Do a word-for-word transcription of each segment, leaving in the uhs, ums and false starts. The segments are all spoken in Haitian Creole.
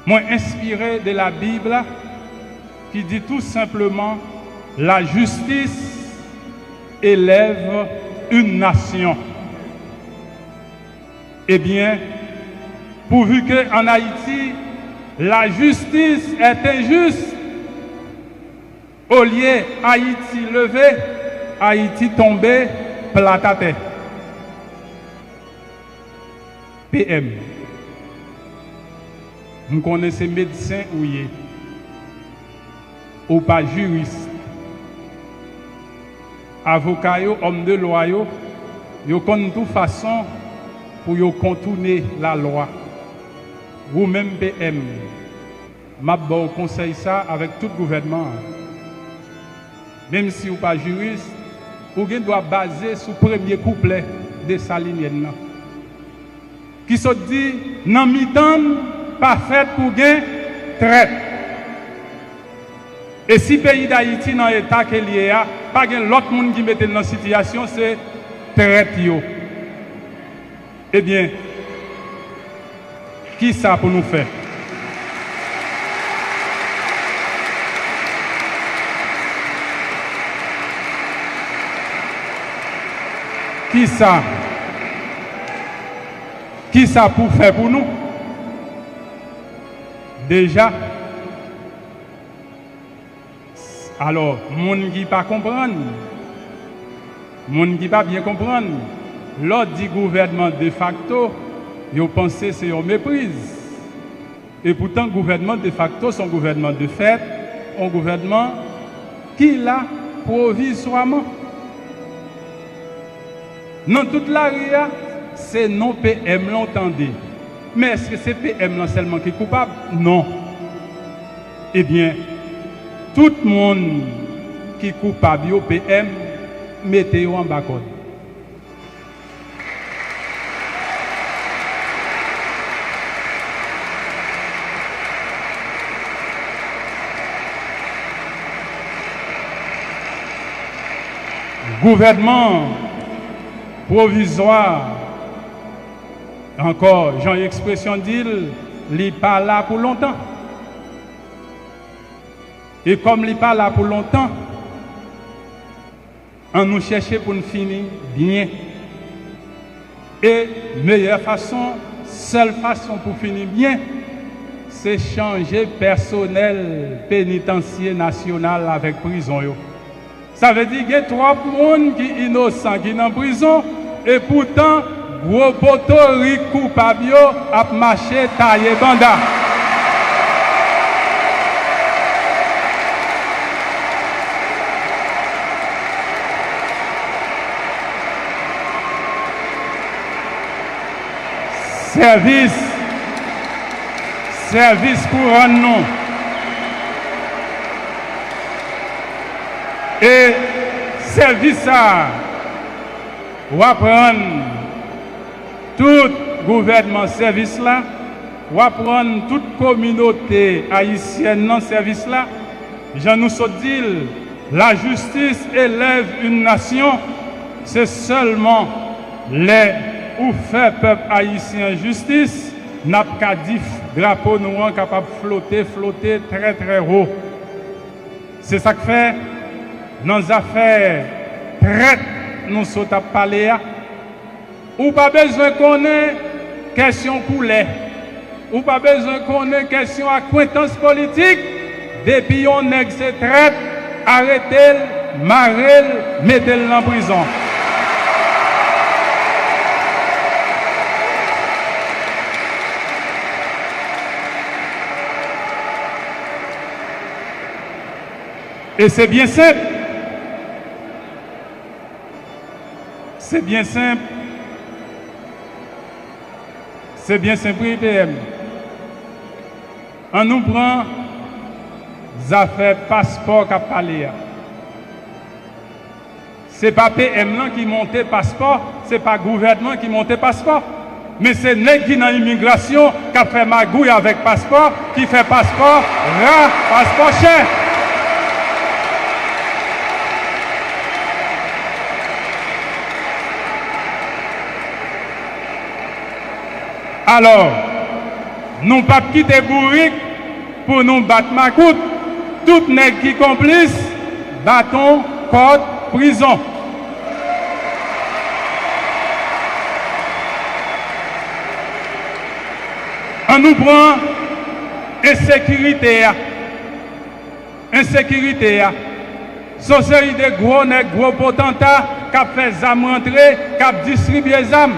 Mwen enspire de la Bible qui dit tout simplement, la justice élève une nation. Eh bien, pourvu que en Haïti, la justice est injuste, olye Ayiti leve, Ayiti tonbe plat atè. P M, m konnen se medsen ou ye. Ou pa jiris. Avoka yo, òm de lwa yo, yo konn tou fason pou yo kontoune lalwa. Ou menm P M, m ap ba w konsèy sa avèk tout gouvènman an. Menm si w pa jiris, ou gen dwa baze sou premye kouplè Desalinyèn nan, ki sot di, nan mitan n pa fèt pou gen trèt. E si peyi Dayiti nan eta ke l ye a, pa gen lòt moun ki mete l nan sitiyasyon, se trèt yo. Ebyen, kisa pou nou fè? Kisa? Kisa pou fè pou nou? Deja, alò, moun ki pa konprann, moun ki pa byen konprann, lè w di gouvènman defakto, yo panse se yon mepriz. Epoutan, gouvènman defakto se yon gouvènman de fèt, yon gouvènman ki la pwovizwaman. Nan tout lari a, se non P M lan w tande. Men èske se P M lan sèlman ki koupab? Non. Ebyen, tout moun ki koupab yo, P M, mete yo anba kòd. Gouvènman pwovizwa, ankò, jan ekspresyon di l, li pa la pou lontan. E kòm li pa la pou lontan, ann nou chèche pou n fini byen. E meyè fason, sèl fason pou fini byen, se chanje pèsonèl penitansye nasyonal avèk prizon yo. Sa vle di gen twòp moun ki inosan ki nan prizon, epoutan gwo potorik koupab yo ap mache taye banda. Sèvis, sèvis pou rann nou. E sèvis sa a, w ap rann tout gouvènman sèvis la, w ap rann tout kominote ayisyèn nan sèvis la. Jan nou sot di l, la justice élève une nation, se sèlman lè ou fè pèp ayisyen an jistis, n ap ka di f-, drapo nou an kapab flote, flote trè, trè wo. Se sa k fè, nan zafè trèt nou sot ap pale a, ou pa bezwen konnen kèsyon koulè, ou pa bezwen konnen kèsyon akwentans politik, depi yon nèg se trèt, arete l, mare l, mete l nan prizon. E se byen senp. Se byen senp. Se byen senp, wi, P M. Ann nou pran zafè paspò k ap pale a. Se pa P M lan ki monte paspò, se pa gouvènman ki monte paspò. Men se nèg ki nan imigrasyon k ap fè magouy avèk paspò, ki fè paspò ra, paspò chè. Alò, Nou p ap kite bourik pou nou bat makout. Tout nèg ki konplis, baton, kòd, prizon. An nou pran ensekirite a. Ensekirite a. Se yon seri de gwo nèg, gwo potanta k ap fè zam rantre, k ap distribye zam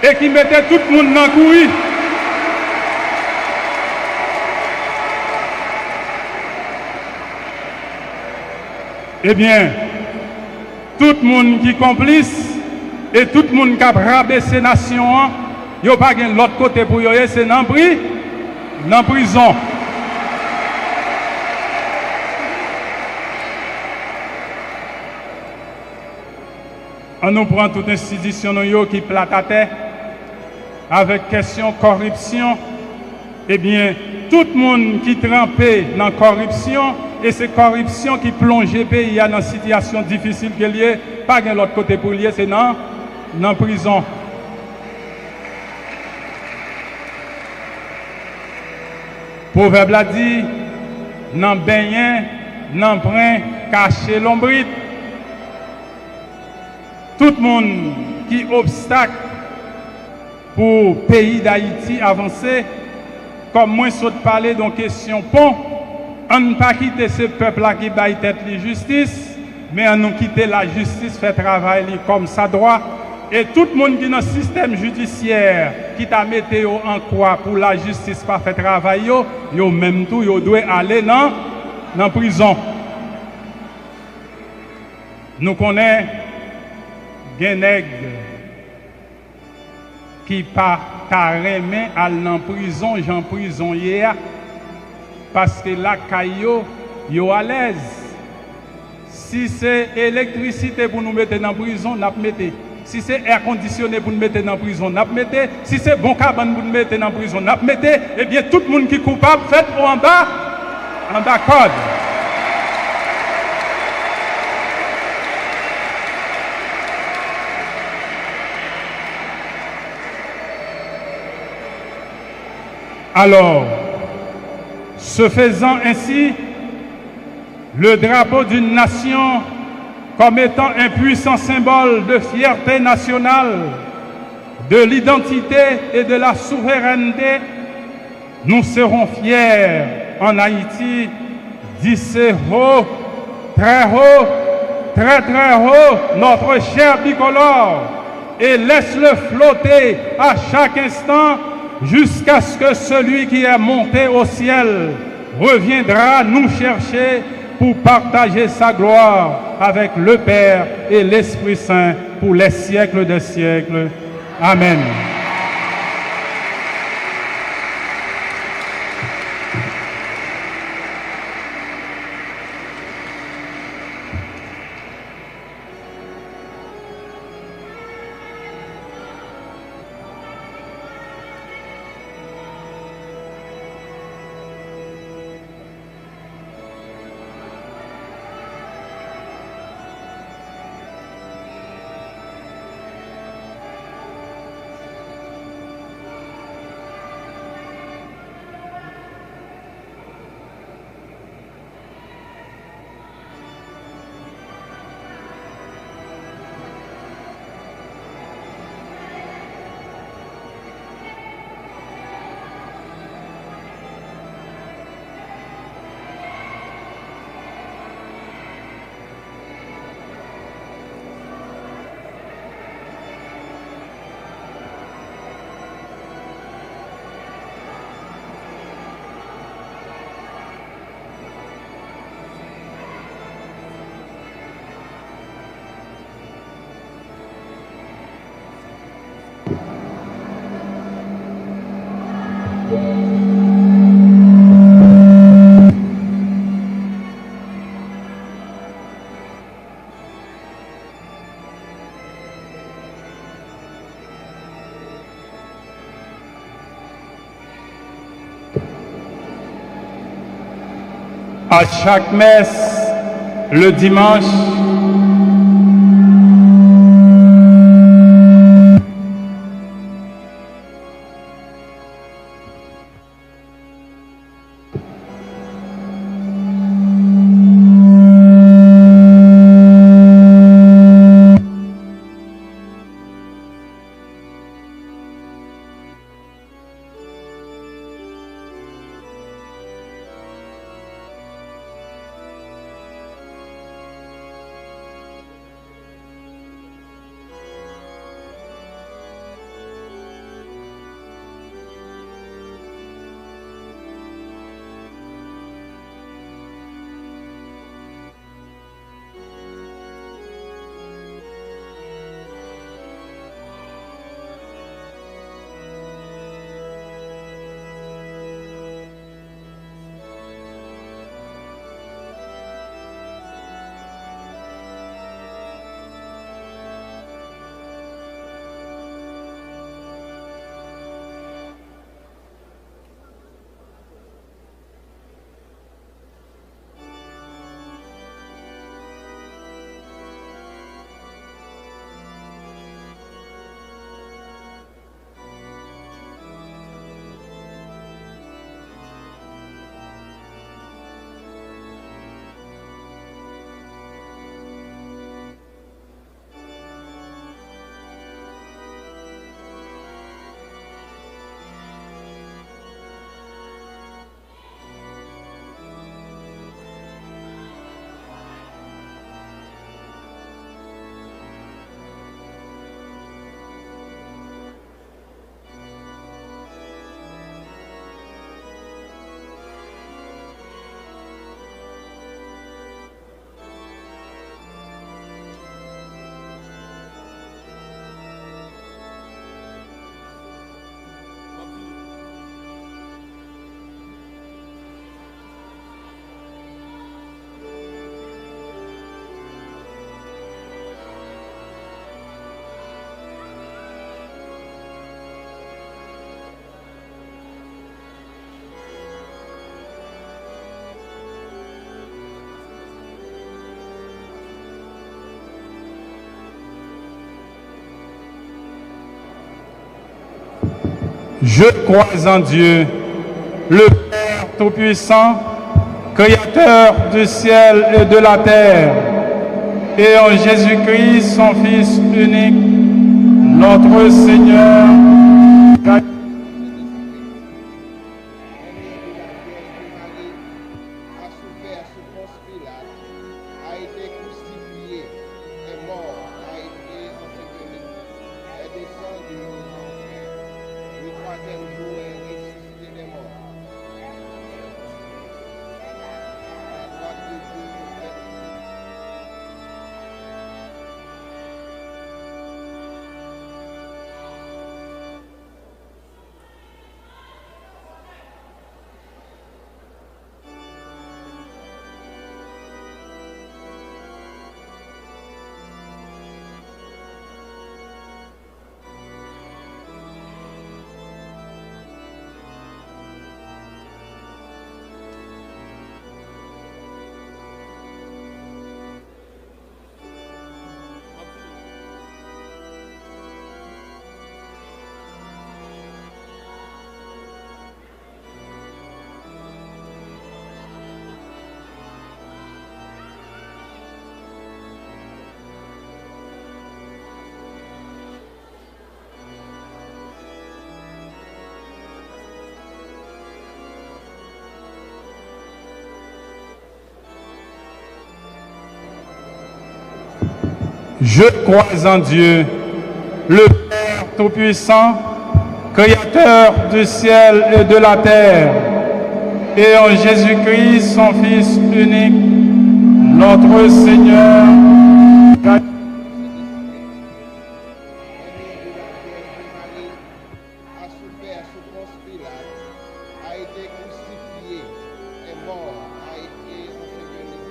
e ki mete tout moun nan kouri. Ebyen, tout moun ki konplis e tout moun k ap rabese nasyon an, yo pa gen lòt kote pou yo ye, se nan pri, nan prizon. An nou pran tout enstitisyon nou yo ki plat atè avèk kesyon kòripsyon. Ebyen, tout moun ki tranpe nan kòripsyon, e se kòripsyon ki plonje peyi a nan sitiyasyon difisil ke l ye, pa gen lòt kote pou l ye, se nan, nan prizon. Pwovèb la di, nan benyen, nanpren kache lonbrit. Tout moun ki obstak pou peyi Dayiti avanse, kòm mwen sot pale de yon kesyon pon, ann pa kite se pèp la ki bay tèt li jistis, men ann nou kite lajistis fè travay li kòmsadwa, e tout moun ki nan sistèm jidisyè ki ta mete yo an kwa pou lajistis pa fè travay yo, yo menm tou, yo dwe ale nan, nan prizon. Nou konnen gen nèg ki pa ta renmen al nan prizon jan prizon ye a, paske lakay yo, yo alèz. Si se elektrisite pou nou mete nan prizon, n ap mete. Si se èkondisyone pou n mete nan prizon, n ap mete. Si se bon kabann pou n mete nan prizon, n ap mete. Ebyen, tout moun ki koupab, fèt ou anba, anba kòd. Alors, ce faisant ainsi, le drapeau d'une nation, comme étant un puissant symbole de fierté nationale, de l'identité et de la souveraineté, nous serons fiers en Haïti d'hisser haut, très haut, très très haut notre cher bicolore et laisse-le flotter à chaque instant jusqu'à ce que celui qui est monté au ciel reviendra nous chercher pour partager sa gloire avec le Père et l'Esprit Saint pour les siècles des siècles. Amen. À chaque messe le dimanche, Je crois en Dieu, le Père Tout-Puissant, Créateur du ciel et de la terre, et en Jésus-Christ, son Fils unique, notre Seigneur. A souffert sous Ponce Pilate, a été crucifié, est mort, a été enseveli, est descendu aux enfers, le troisième jour est ressuscité des morts. À la droite de Dieu, pour faire Je crois en Dieu, le Père Tout-Puissant, Créateur du ciel et de la terre, et en Jésus-Christ, son Fils unique, notre Seigneur. A souffert sous Ponce Pilate, a été crucifié, est mort, a été enseveli,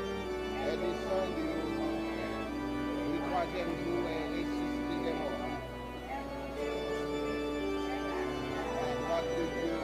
est descendu aux enfers. Le troisième jour est ressuscité des morts. À la droite de Dieu,